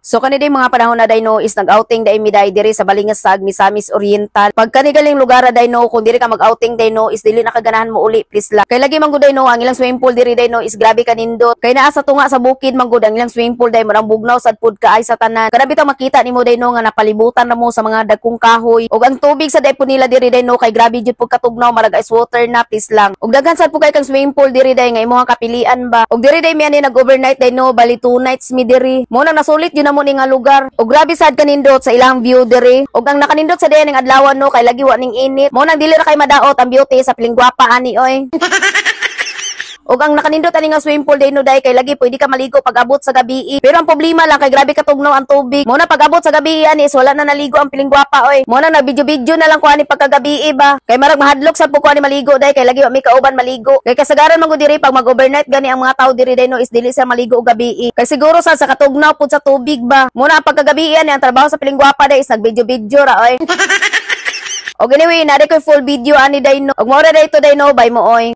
So kani day mga panahon na day no is nag-outing day mi day diri sa Balingasag, Misamis Oriental. Pag kani galing lugar day no, kung diri ka mag-outing day no is dili na kaganahan mo uli, please lang. Kay lagi man gud day no, ang ilang swimming pool diri day no is grabe kanindot. Kay naa sa tunga sa bukid man gud ang ilang swimming pool day, murang bugnaw sad pud kaay sa tanan. Kada bitaw makita nimo day no nga napalibutan na mo sa mga dagkong kahoy. Ug ang tubig sa day po nila diri day no kay grabe jud pud katugnaw, marag ice water na, please lang. Ug daghan sad pud kay kang swimming pool diri day nga imong kapilian ba. Ug diri day mi ani nag-overnight day no, bali 2 nights mi diri. Mo nang nasulit jud namo ni nga lugar. Ug grabe sad kanindot sa ilang view diri. Ug ang nakanindot sa day ning adlaw no kay lagi wa ning init. Mo nang dili ra kay madaot ang beauty sa pilingwapa ani oy. Ug ang nakanindot ani nga swimming pool day no day kay lagi pwede ka maligo pag abot sa gabi. Pero ang problema lang kay grabe katugnaw ang tubig. Mo na pag abot sa gabi ani is wala na naligo ang pilingwapa oy. Mo na nag-video-video na lang ko ani pagkagabi ba. Kay marag mahadlok sad po ko ani maligo day kay lagi wa mi kauban maligo. Kay kasagaran man gud diri pag mag-overnight gani ang mga tao diri day no is dili sila maligo og gabi. Kay siguro sa katugnaw pud sa tubig ba. Mo na ang pagkagabi ani ang trabaho sa pilingwapa day is nag-video-video ra oy. Og anyway, naa koy full video ani day no. Og mao ra day to day no, bye mo oy.